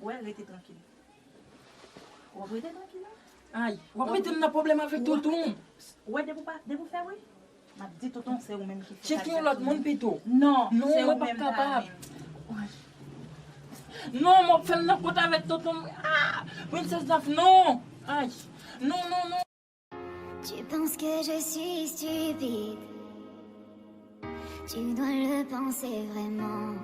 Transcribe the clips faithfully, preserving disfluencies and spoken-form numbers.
Wè, rete trankil. W ap rete trankil la? Ay, w ap mete m nan pwoblèm avèk tonton. Wè, depi w pa, depi w fè wi. M ap di tonton se ou menm ki fè. Tcheke yon lòt moun pito. Non, non, mwen p ap kapab. Non, m ap fè l nan kont avèk tonton. Ah, Princess Daph, non. Ay, non, non, non. Tu penses que je suis stupide. Tu dois le penser vraiment.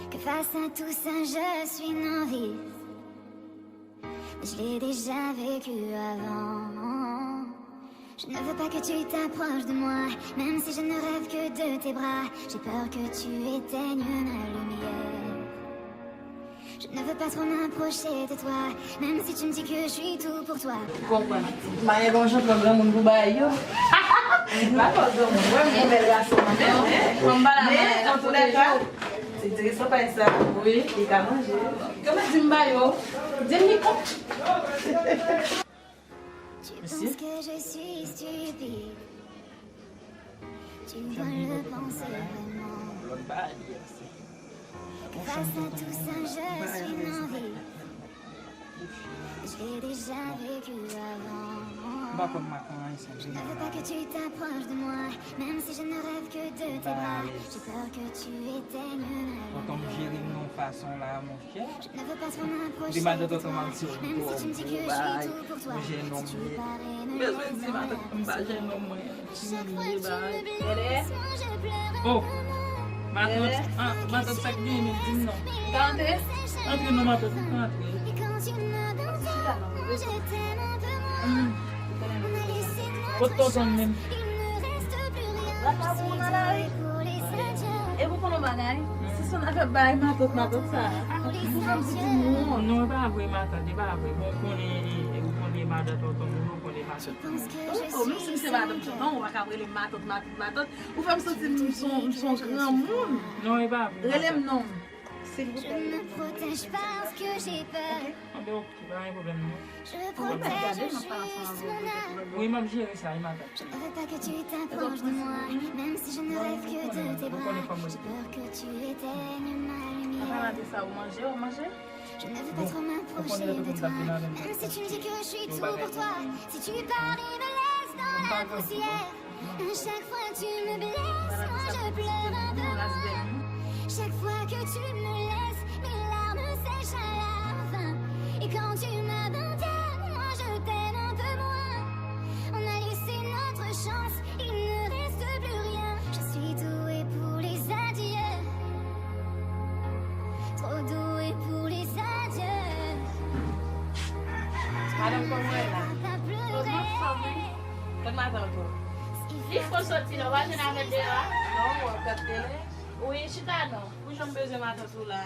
Que face à tout ça, je suis novice. Mais je l'ai déjà vécu avant. Je ne veux pas que tu t'approches de moi, même si je ne rêve que de tes bras. J'ai peur que tu éteignes ma lumière. Je ne veux pas trop m'approcher de toi, même si tu me dis que je suis tout pour toi. Ou konprann? Mayen gon jan pran granmoun pou bay yo. M pa pran granmoun. Mwen, mwen bèl gason. Men, men, antouka, se enteresan paj sa. Wi. Li ka manje. Kòman di m ba yo? Di m li kont. Tu penses que je suis stupide. Tu dois le penser vraiment. Que face à tout ça, je suis novice. Je l'ai déjà vécu avant. Je ne veux pas que tu t'approches de moi, même si je ne rêve que de tes bras. J'ai peur que tu éteignes ma lumière. Tonton m jere m nan yon fason la, monchè. Di madan tonton m ap di w, m jennonm ye. M bezwen di madan m pa jennonm mwen. Oh, matant, ah, matant, sa k genyen menm, di m non. Ou ka antre? Antre non, matant, ou ka antre. Hmm. Kot tonton m menm? Lakay ou nan lari. E pou konnen yon bagay, si se yon afè bay matant, matant sa, ou fè m soti non. Non, e pa vre, matant, e pa vre. Bon, ou konnen, e, e, ou konnen madan tonton m, ou konnen matant. Oh, oh, menm si m se madanm tonton, ou pa ka rele m matant, matant, matant. Ou fè m santi m se yon, m se yon granmoun. Non, e pa vre. Rele m non. Silvouplè. Je me protège parce que j'ai peur. Ok. Anben, ok, pa gen pwoblèm non. Je protège juste mon âme. Wi, m ap jere sa, wi, matant. Je ne veux pas que tu t'approches de moi, même si je ne rêve que de tes bras. J'ai peur que tu éteignes ma lumière. Papa, maten sa, ou manje, ou manje? Je ne veux pas trop m'approcher de toi, même si tu me dis que je suis tout pour toi. Si tu pars et me laisses dans la poussière, à chaque fois tu me blesses, moi je pleure un peu moins. Chaque fois que tu me laisses, mes larmes sèchent à la fin. Et quand tu m'abandonnes, moi je t'aime un peu moins. On a laissé notre chance, il ne reste plus rien. Je suis douée pour les adieux. Trop douée pour les adieux. Madanm, kòman w ye la? Papa pleurer. Kot matant ou? Li fò soti la, w pa jwenn avè l deyò a? Non, w ap gad tele. Wi, chita non. Pou jan m bezwen matant ou la.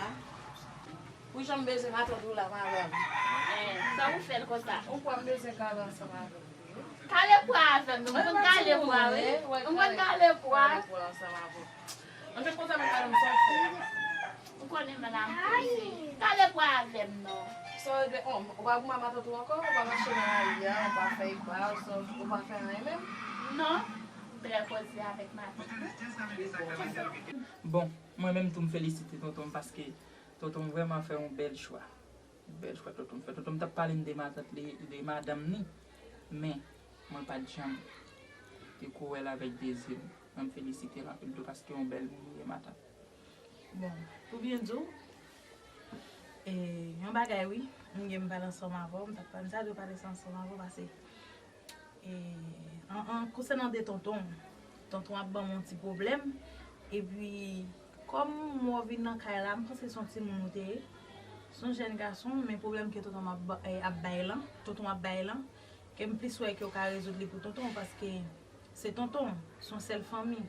Pou jan m bezwen matant ou la, madanm. Eh, sa ou fè l konsa? Ou kwè m bezwen kale ansanm avè w? Kale pwa avè m, non. M konn kale pwa, wi. M konn kale pwa. Kale pwa ansanm avè w. An fèt, konsa menm, madanm, sa w fè? Ou konnen m la, m poze. Kale pwa avè m, non. Sa w regle, oh, ou pa goumen ak matant ou ankò? Ou pa mache nan lari a, ou pa fè ekal, ou pa fè anyen menm? Non, m trè poze avèk matant mwen. Bon, mwen menm tou, m felisite tonton m paske tonton m vrèman fè yon bèl chwa. Bèl chwa tonton m fè. Tonton m t ap pale m de matant li, de madanm ni, men mwen pa t janm te ko wè l avèk de zye m. Mwen, m felisite l anpil tou paske yon bèl moun li ye, matant. Bon, pou byen di w, e, yon bagay wi, m gen m pale ansanm avè w, m t ap pale, m ta dwe pale sa ansanm avè w paske E, an, an, konsènan de tonton, tonton ap ban m yon ti pwoblèm. Epi, kòm mwen vin nan kay la, m panse se yon timoun ou te ye. Se yon jèn gason, men pwoblèm ke tonton ap ba-, e, ap bay lan, tonton ap bay lan, ke m plis wè ke w ka rezoud li pou tonton, paske se tonton, se yon sèl fanmi.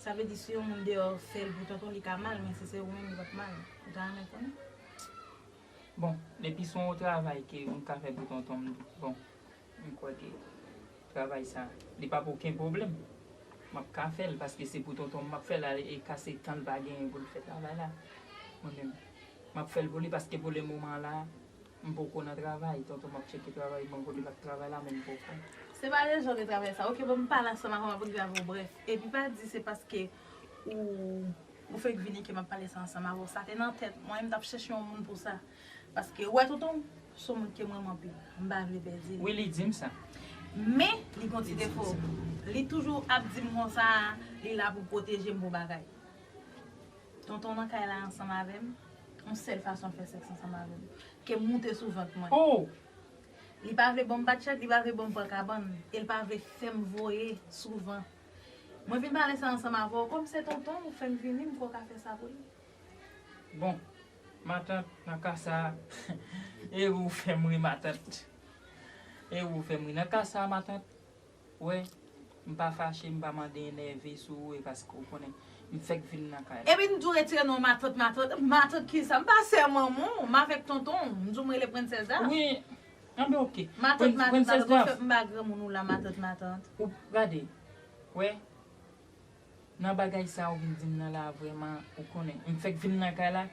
Sa vle di, si yon moun deyò fè l pou tonton, li ka mal, men si se ou menm, li p ap mal. Ou ta renmen konnen? Bon, depi se yon travay ke m ka fè pou tonton m, bon, m kwè ke travay sa, li p ap okenn pwoblèm. M ap ka fè l, paske se pou tonton m m ap fè l, e kase tan l pa genyen pou l fè travay la. Mwen menm, m ap fè l pou li, paske pou le moman la, m poko nan travay. Tonton m ap tcheke travay, ban m kote l ap travay la, men m poko. Se pa le jan de travay sa. Oke, bon, m pale ansanm avè w, m ap rive avè w, brèf. Epi pa di se paske ou Ou fenk vini ke m ap pale sa ansanm avè w. Sa te nan tèt mwen, m t ap chèche yon moun pou sa. Paske ou wè tonton, se yon moun ke m renmen anpil. M pa vle pèdi li. Wi, li di m sa. Men, li gon ti defo. Li toujou ap di m konsa, li la pou pwoteje m pou bagay. Tonton nan kay la ansanm avè m. Yon sèl fason l fè sèks ansanm avè m. Ke m moute sou vant mwen. Oh! Li pa vle ban m bat chat, li pa vle ban m pran kabann. E l pa vle fè m voye souvan. Mwen vin pale sa ansanm avè w. Kòm se tonton, ou fenk vini, m kwè w ka fè sa pou li. Bon, matant, nan ka sa, e ou fè m ri, matant. E ou fè m ri. Nan ka sa, matant, wè, m pa fache, m pa mande enève sou ou, e paske ou konnen, m fèk vin nan kay la. Epi m di w retire non matant, matant, matant kisa? M pa sè manman w, m avèk tonton, m di w m rele Prensès Daf. Wi, anben oke. Matant, matant, matant, ou fè m ba granmoun ou la, matant, matant. Ou gade, wè, nan bagay sa ou vin di m nan la, vrèman, ou konnen, m fèk vin nan kay la,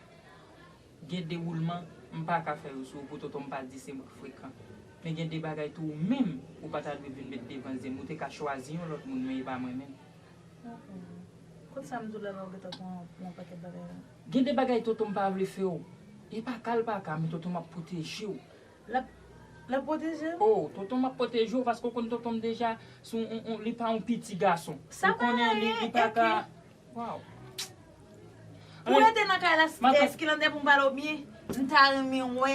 gen dewoulman, m pa ka fè yo sou ou pou tonton m pa di se mwen k frekan. Men gen de bagay tou ou menm, ou pa ta dwe vin met devan zye m, ou te ka chwazi yon lòt moun, men e pa mwen menm. Kot sa m di w la, la ou gentan pran yon pakèt bagay la? Gen de bagay tonton m pa vle fè w. E pa ka l pa ka, men tonton m ap pwoteje w. L ap, l ap pwoteje m? Oh, tonton m ap pwoteje w paske w konn tonton m deja se yon, yon, yon, li pa yon piti gason. Sa pa anyen, li, li pa ka. Waw. Pou w rete nan kay la, Eskilande, pou m pale w byen, m ta renmen wè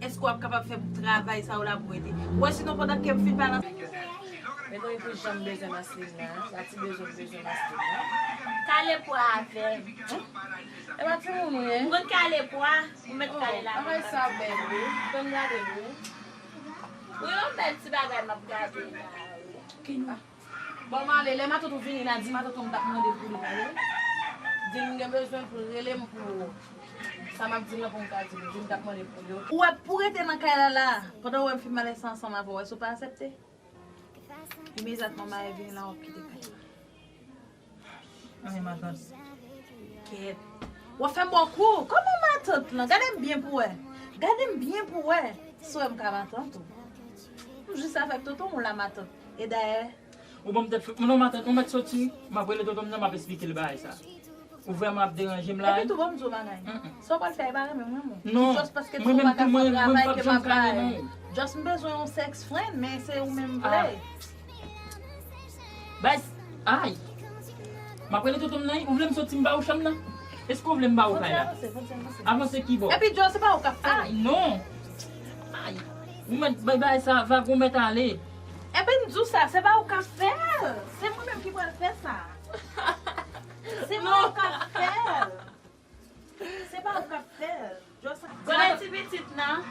èske w ap kapab fè travay sa w la pou w ede. Ou wè, sinon pandan ke m fin pale. Men konn pou janm bezwen Maslin nan, la ti bezwen m bezwen Maslin nan. Kale pwa avè m. E pa timoun ou ye? M konn kale pwa, ou mèt kale la. Bagay sa bèl wi, fè m gade l wi. Wi, yon bèl ti bagay m ap gade la wi. Bon, m ale. Lè matant ou vini la, di matant ou m t ap mande pou li, tande? Di l m gen bezwen pou l rele m pou sa m ap di l lan pou m ka di l. Di l m t ap mande pou li, oke? Ou wè, pou rete nan kay la la, pandan w wè m fin malèz ansanm avè w, èske w pa aksepte? Imedyatman, m a vini la, w ap kite kay la. Anyen, matant. Kèt. W ap fè m bon kou. Kòman matant lan? Gade m byen pou wè. Gade m byen pou wè. Si w wè m ka matant ou. M jis avèk tonton w la, matant. E dayè, Ou ban m tèt fè. Non, matant, ou mèt soti. M ap rele tonton m nan, m ap esplike l bagay sa. Ou vrèman ap deranje m la. Epi tou, ban m di w bagay. Sa w pral fè a, e pa renmen mwen, mwen. Non. Just paske tou ou pa ka fè yon travay ke m ap bay. Just m bezwen yon sex friend, men se ou menm m vle. Bay, ay. M ap rele tonton m nan, ou vle m soti m ba ou chanm nan? Èske ou vle m ba ou kay la? Avanse, avanse, avanse. Avanse ki bò? Epi Joe, se pa ou k ap fè l. Ay, non. Ay. Ou mèt bay bagay sa vag, ou mèt ale. Epi m di w sa, se pa ou k ap fè l. Se mwen menm ki pral fè sa. Se pa ou k ap fè l. Se pa ou k ap fè l. Kote ti pitit nan?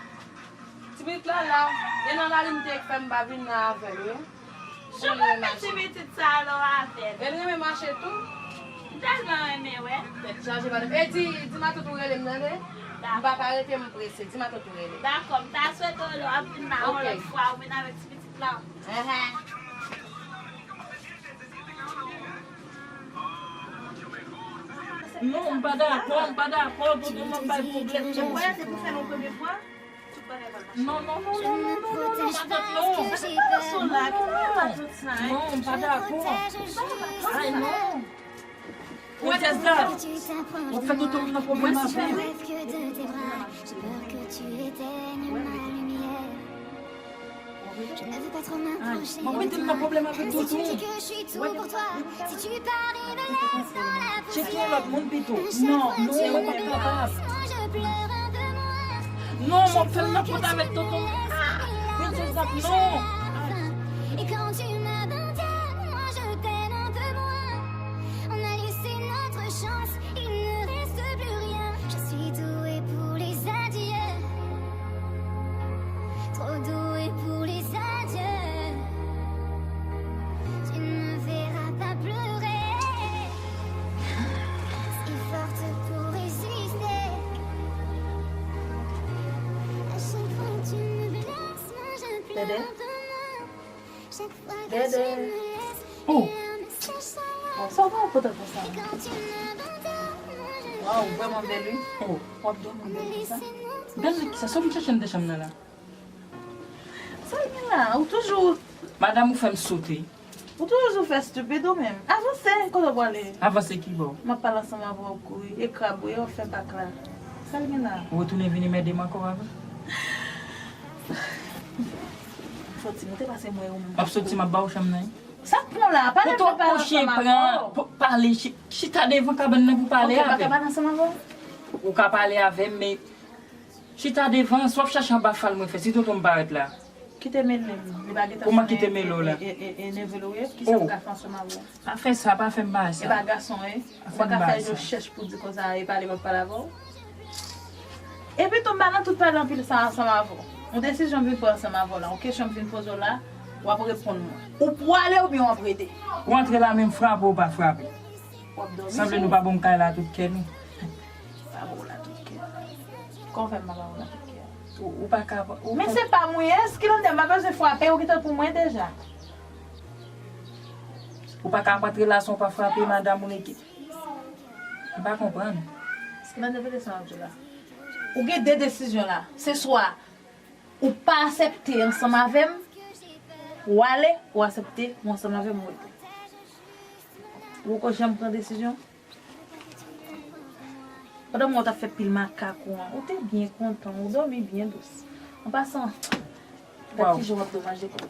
Ti pitit la la. E nan lari m te fè m pa vin nan avè l wi. Jan mwen ti pitit sa alò avè l. E l renmen mache tou. M tèlman renmen wè. Tèt chaje madanm. E di, di matant ou rele m tande. M pa ka rete, m prese. Di matant ou rele. Dakò, m ta swete w lè w ap vin la yon lòt fwa ou vin avèk ti pitit la. Enhen. Non, m pa dakò, m pa dakò, tonton m ap bay pwoblèm non. Ou kwè se pou fè l yon premye fwa? Tout bagay pral mache. Non, non, non, non, non, non, non, non, matant, non. Sa ki nan sou la? Ki bagay matant sa, hein? Non, m pa dakò. Ay, non. Ou wè tèt la? W ap fè tonton m nan pwoblèm avè m. Ay, m ap mete m nan pwoblèm avèk tonton. Chèche yon lòt moun pito. Non, non, mwen p ap kapab. Non, m ap fè l nan kont avèk tonton. Ah, Princess Zap, non. Et quand tu m'abandonnes, moi je t'aime un peu moins. On a laissé notre chance, il ne reste plus rien. Je suis douée pour les adieux. Trop douée pour les adieux. Tu ne me verras pas pleurer. Si forte pour résister. À chaque fois que tu me blesses, moi je pleure un peu moins. Chaque fois que tu me laisses, il y a un message sans moi. Sa w pa pote konsa. Et quand tu m'abandonnes, moi je pleure un peu moins. Waw, vrèman bèl wi. Oh. W ap dòmi bèl konsa. Bèl li kisa? Sa w vin chèche anndan chanm nan la? Sa l gen la? Ou toujou. Madanm, ou fè m sote. Ou toujou fè stupid ou menm. Avanse, kote w prale? Avanse ki bò? M ap pale ansanm avè w, ap kouri. E krab ou ye, w ap fè bak la. Sa l gen la? Ou retounen vin anmède m ankò avè? Soti, nou te pase mwen ou menm. M ap soti, m ap ba w chanm nan. Sa k pran w la? Pale m, pale ansanm avè w. Pale, chita devan kabann nan pou pale avè m. Ok, pa ka pale ansanm avè w? Ou ka pale avè m, men chita devan, si w ap chache anba fal mwen fè, si tonton m parèt la. Kite mele m. Li pa gentan Kouman kite mele w la? E, e, e, e neve l ou ye? Kisa m ka fè ansanm avè w? Pa fè sa, pa fè m bagay sa. E pa gason w ye? Ou pa ka fè yo chèch pou di konsa e pale m ap pale avè w? Epi tou m pa nan tout pale anpil sa ansanm avè w. Yon desizyon m vin pran ansanm avè w la, yon kesyon m vin poze w la, w ap reponn mwen. Ou prale oubyen w ap rete? Ou antre la men m frape ou pa frape. W ap dòmi sou. Sanble nou pa ban m kay la tout kè nou. Pa ba w la tout kè. Kòman fè m pa ba w la tout kè? Ou, ou pa ka. Ou Men se pa m ou ye, Skilander, m pa bezwen frape, ou gentan pou mwen deja. Ou pa ka ap antre la san w pa frape madanm ou nèg. M pa konprann. Skilander, tande sa m ap di w la. Ou gen de desizyon la. Se swa ou pa aksepte ansanm avè m, ou ale, ou aksepte, ou ansanm avè m, ou rete. Ou poko janm pran desizyon? Pandan mwen w t ap fè pil makak ou an, ou te byen kontan, ou dòmi byen dous. An pasan, gad kijan w ap domaje kò w.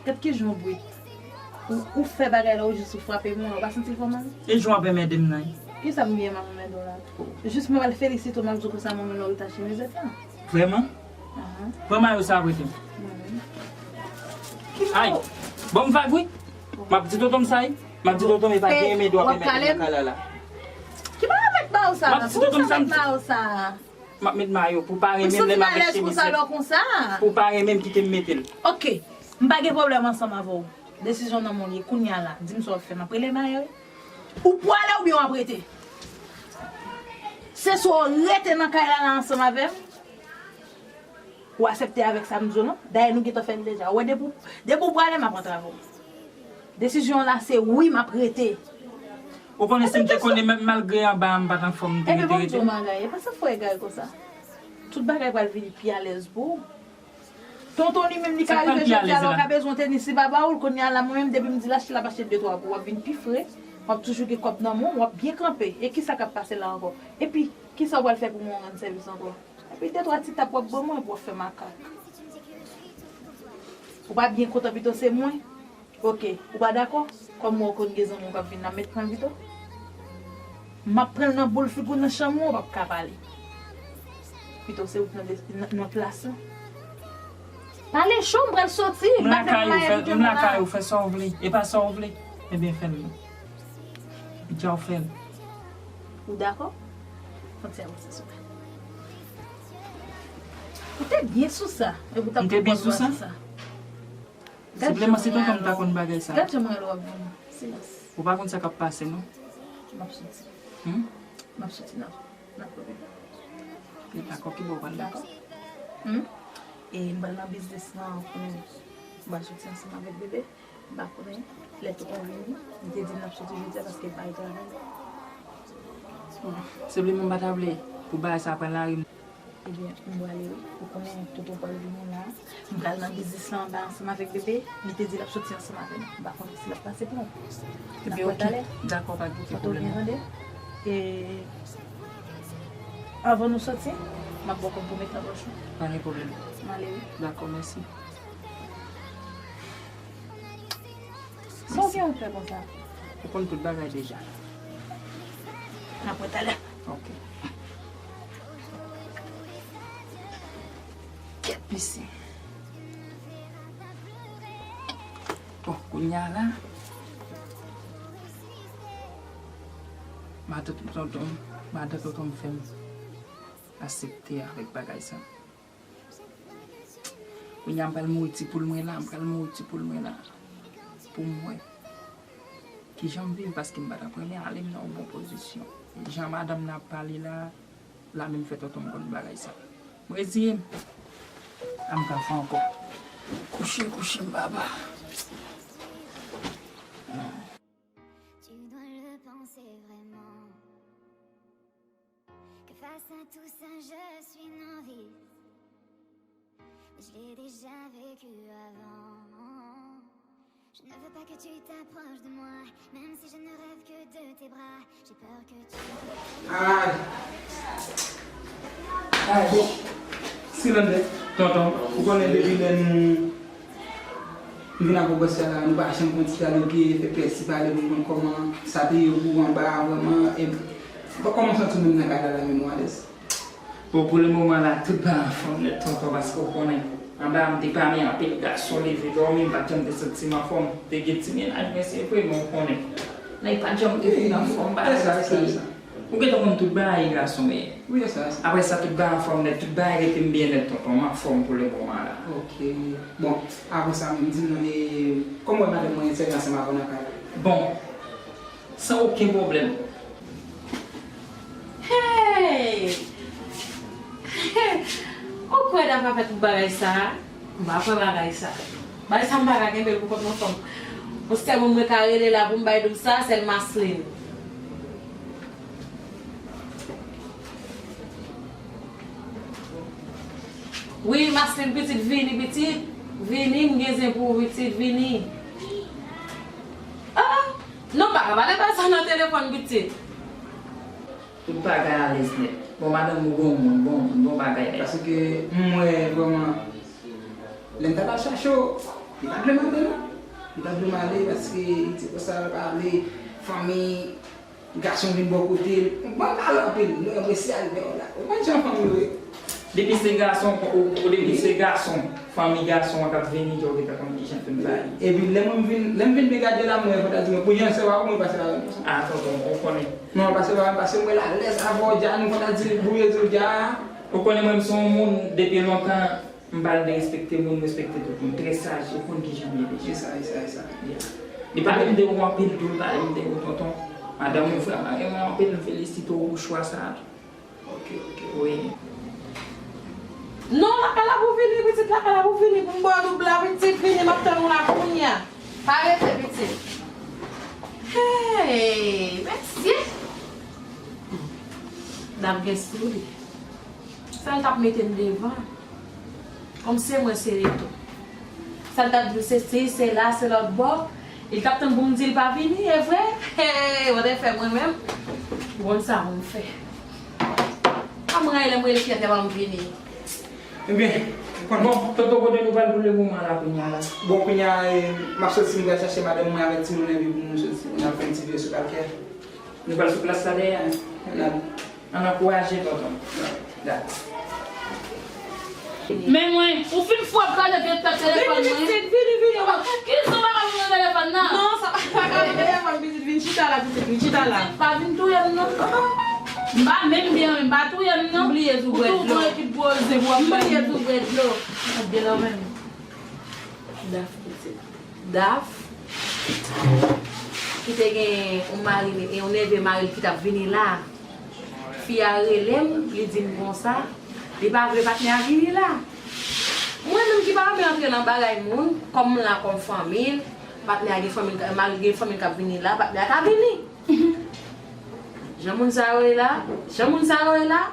Gad kijan w bwit. Ou, ou fè bagay la, ou jis ou frape moun, ou pa santi l fè w mal? E jan w ap anmède m nan. Kisa m byen m ap anmède w la? Jis mwen pral felisite w, m ap di w konsa mwen menm lè w ta chimizèt la. Vrèman? Pran mayo sa prete m. Ay! Ban m vag wi! M ap di tonton m sa wi! M ap di tonton m e pa gen men dwa pèmèt nan kay la la. Ki pa remèt mayo sa la? Pou kisa w met mayo sa? M ap met mayo pou pa renmen m lè m ap met chemiz nèf. Pou pa renmen m kite m mete l. Ok, m pa gen pwoblèm ansanm avè w. Desizyon nan men w li ye kounya la. Di m sa w ap fè, m ap rele Mayo wi. Ou prale oubyen w ap rete? Se swa w rete nan kay la la ansanm avè m, ou aksepte avèk sa m di w lan. Dayè nou gentan fè l deja. Ou wè depi w, depi w prale m ap antre avè w. Desizyon w la se wi m ap rete. Ou konnen si m te konnen menm malgre anba a m pa t anfòm m te rete rete. Epi ban m di w yon bagay, e pa sa k fè w egare konsa. Tout bagay pral vini pi alèz pou ou. Tonton li menm li ka rive jodi a la ou ka bezwen tenis li pa ba ou l, kounye a la mwen menm depi m di l achte l ap achte de twa pou w ap vin pi fre, w ap toujou gen kòb nan men w, w ap byen kanpe. E kisa k ap pase la ankò? Epi kisa w pral fè pou mwen w rann sèvis ankò? Epi de twa ti tap w ap ban mwen epi w ap fè makak. Ou pa byen kontan pito se mwen? Ok, ou pa dakò? Kòm mwen ou konn gen zanmi w k ap vin la, m mèt pran l pito? M ap pran l nan boul figi w nan chanm ou, ou p ap ka pale. Pito se ou k nan, nan, nan plas lan. Pale cho, m pral soti, m pa fè m maye videyo la. M lakay ou, fè sa w vle. E pa sa w vle. Ebyen fè l non. Dja w fè l. Ou dakò? Fon ti avanse sou mwen. Ou te byen sou sa. Epi w t ap pran pòz ou asou sa. Senpleman se tonton m ta konn bagay sa. Gad jan mwen wè w ap vini. Silans. Ou pa konn sa k ap pase non. M ap soti. Hmm? M ap soti nan, nan pwoblèm. Li pa konn ki bò w pral dakò. Hmm? E m pral nan biznis lan konnen m pral soti ansanm avèk bebe. M pa konnen lè tonton vini. Li te di m n ap soti jodi a paske l pa al travay. Senpleman m pa ta vle pou bagay sa pran lari m. Ebyen, m prale wi. Ou konnen tonton pral vini la. M pral nan biznis la anba ansanm avèk bebe. Li te di l ap soti ansanm avè m. M pa konnen si l ap pase pou mwen. Ebyen, oke. Dakò, pa gen pwoblèm. Tande? E anvan nou soti, m ap ba w kòb pou w met nan pòch ou. Pa gen pwoblèm. M ale wi. Dakò, mèsi. Sa w gen w fè konsa? Ou konn tout bagay deja. N ap wè talè. Ok. Kèt mesye. Bon, kounye a la, matant tonton, matant tonton m fè m aksepte avèk bagay sa. Kounye a m pral mouri ti poul mwen la, m pral mouri ti poul mwen la. Pou m wè kijan m viv, paske m pa t ap renmen ale m nan yon bon pozisyon. Jan madanm nan ap pale la, la menm fè tonton m konn bagay sa. M reziye m. A m ka fè ankò. Kouche, kouche m, papa. Tu dois le penser vraiment. Que face à tout ça, je suis novice. Mais je l'ai déjà vécu avant. Je ne veux pas que tu t'approches de moi, même si je ne rêve que de tes bras. J'ai peur que tu... Ay. Ay, bon. Silande, tonton, ou konnen depi lè nou vin ak bòs la, nou pa janm pran ti dyaloge, fè pèsi pale pou konn kòman sa te ye pou anba a vrèman. E, bon, kòman w santi w menm nan kay la, la menm ou alèz? Bon, pou le moman la, tout bagay anfòm nèt, tonton, paske w konnen, anba a m te pami anpil, gason leve dòmi, m pa t janm te santi m anfòm. Te gen ti mennaj mwen, se vre, men w konnen, nèg pa t janm te fin anfòm, bagay sa, sa, sa. Ou gentan konn tout bagay, gason, men. Wi, sa, sa. Apre sa, tout bagay anfòm nèt, tout bagay rete m byen nèt, tonton, m anfòm pou le moman la. Ok. Bon, apre sa, menm di m non, e, kòman w wè madanm mwen sèvi ansanm avè w nan kay la? Bon, san okenn pwoblèm. Hey! Ou kwè Daf ap fè tout bagay sa a? M pa kwè bagay sa. Bagay sa m pa ka kenbe l pou kont mwen, fò m. Yon sèl moun mwen ka rele la pou m bay dous sa, sèl Maslin. Wi, Maslin, pitit, vini, pitit. Vini, m gen zen pou ou, pitit, vini. Ah! Non, m pa ka pale bagay sa nan telefòn, pitit. Tout bagay alèz nèt. Bon, madanm ou bon moun, bon moun, bon bagay nèt. Paske m wè vrèman, lè m t ap al chache w, li pa t vle m ale non. Li pa t vle m ale paske li te konsa l pale fanmi gason vin bò kote l. Bon, m pale anpil, nou enpresye al vè w la. Ou konn jan fanmi yo ye. Depi se gason, ou, ou depi se gason, fanmi gason an k ap vini, jan w gentan konn kijan fè m pale. Epi lè mwen m vin, lè m vin byen gade la, m wè fò ta di mwen, pou jan se pa ou mwen pase la. Ah, tonton, ou konnen. Non, pase pa, pase mwen alèz avè w dja, nou fò ta di, pou yo di w dja. Ou konnen mwen, m se yon moun, depi lontan, m pa derespekte moun, m respekte tout moun. Trè saj, ou konn kijan m ye deja. E sa, e sa, e sa. Yeah. Li pale m de ou anpil tou, li pale m de ou, tonton. Madanm ou vrèman renmen w anpil, m felisite w pou chwa sa a. Ok, ok. Wi. Non, lakay la pou vini, pitit, lakay la pou vini, pou m ba w doub la, pitit, vini, m ap tann ou la kounye a. Pa rete, pitit. Hey, mesye! Dam gen sou li. Sa l t ap mete m devan. Kòm se mwen, se li tou. Sa l t ap di m se si, se la, se lòt bò. Li t ap tann pou m di l pa vini, e vre? Hey, w te fè mwen menm. Ou konn sa pou m fè. Pa m rayi lè m rele fyète pa m vini. Ebyen, ou konn. Bon, tonton, kote nou pral pou le moman la, kounye a la? Bon, kounye a, e, m ap soti, m pral chache madanm mwen avèk timoun epi pou nou soti, pou n al fè yon ti vire sou kalkè. Nou pral sou plas la dèyè a? N al. Ann ankouraje tonton. Dakò. Men mwen, ou fin fou ap gade vye tèt telefòn mwen. Vini, vini, vini. Ki sou pa ka vin nan telefòn nan? Non, sa pa ka nan telefòn, pitit, vin chita la, pitit, vin chita la. Pa vin touye m non. M pa menm byen, m pa touye m non. M bliye tou bwè dlo. Ou tou ekip gwo zen pou ap bay. M bliye tou bwè dlo. Gade la menm. Daf, pitit. Daf, ki te gen yon mari, yon neve mari l ki t ap vini la. Fi a rele m, li di m konsa, li pa vle patnè a vini la. Mwen menm ki pa renmen antre nan bagay moun, kòm m la kòm fanmi l, patnè a gen fanmi l, mari l gen fanmi l k ap vini la, patnè a ka vini. Jan moun sa yo ye la, jan moun sa yo ye la,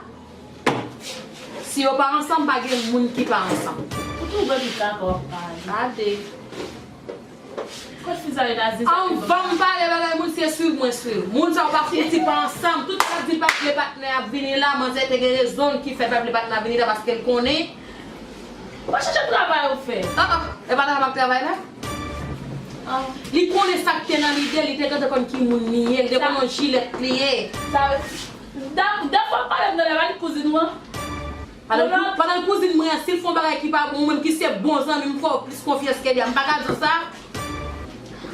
si yo pa ansanm, pa gen moun ki pa ansanm. Ou tou bèl ou dakò ap pale. Gade. Kot fi sa yo ta di sa? Anvan m pale bagay moun, se swiv mwen swiv. Moun sa yo pa fouti pa ansanm. Tout sa di pa vle patnè ap vini la, manzè te gen rezon l ki fè pa vle patnè ap vini la paske l konnen. Ou pa chèche travay ou fè? Ah, ah, e pa travay m ap travay la? Ah. Li konnen sa k te nan lide l, li te gentan konn ki moun li ye, li te konn yon jilèt li ye. Sa, dam, dam w ap pale m nan la, pa li kouzin ou an? Pandan l kou- pandan l kouzin mwen an, si l fè yon bagay ki pa bon, ou menm ki se bon zanmi m, fè w plis konfyans ke li a. M pa ka di w sa.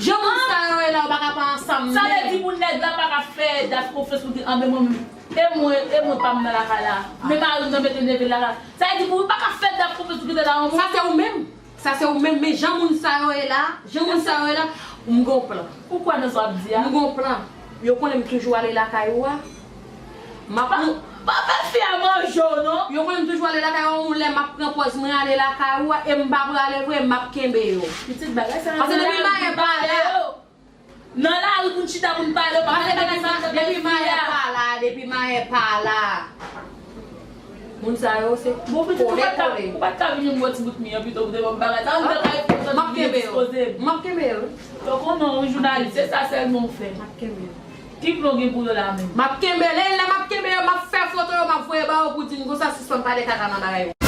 Jan moun sa yo ye la, yo pa ka pa ansanm. Sa vle di pou nèg la pa ka fè Daf konfyans pou di, anben mwen menm. E mwen, e mwen pa m nan lakay la. Men mari m nan mete neve lakay la. Sa vle di pou ou pa ka fè Daf konfyans pou kite la yon moun. Sa se ou menm. Sa se ou menm, men jan moun sa yo ye la, jan moun sa yo ye la, m gon plan. Ou kwè nan sa w ap di a? M gon plan. Yo konnen m toujou ale lakay ou a. M ap Pa, Pa fè fi a manje w non. Yo konnen m toujou ale lakay yon moun lè m ap pran pòz mwen ale lakay ou a, e m pa prale vre, m ap kenbe yo. Pitit bagay sa. Paske depi mayen pa la. Nan lari pou n chita pou n pale, pa Paske bagay sa, depi mayen pa la, depi mayen pa la. Moun sa yo se Bon, pitit, ou kole pa t ka, kole. Ou pa t ka vin yon bon ti bout mi an pito pou te ban m bagay sa. An nan kay pou M ap kenbe yo. Dispoze. M ap kenbe yo. Ou konnen yon jounalis, se sa sèlman w fè. M ap kenbe yo. Ki plan w gen pou yo la menm? M ap kenbe, lè, lè m ap kenbe yo, m ap fè foto yo, m ap voye ba yo pou di n konsa sispann pale kaka nan bagay yo.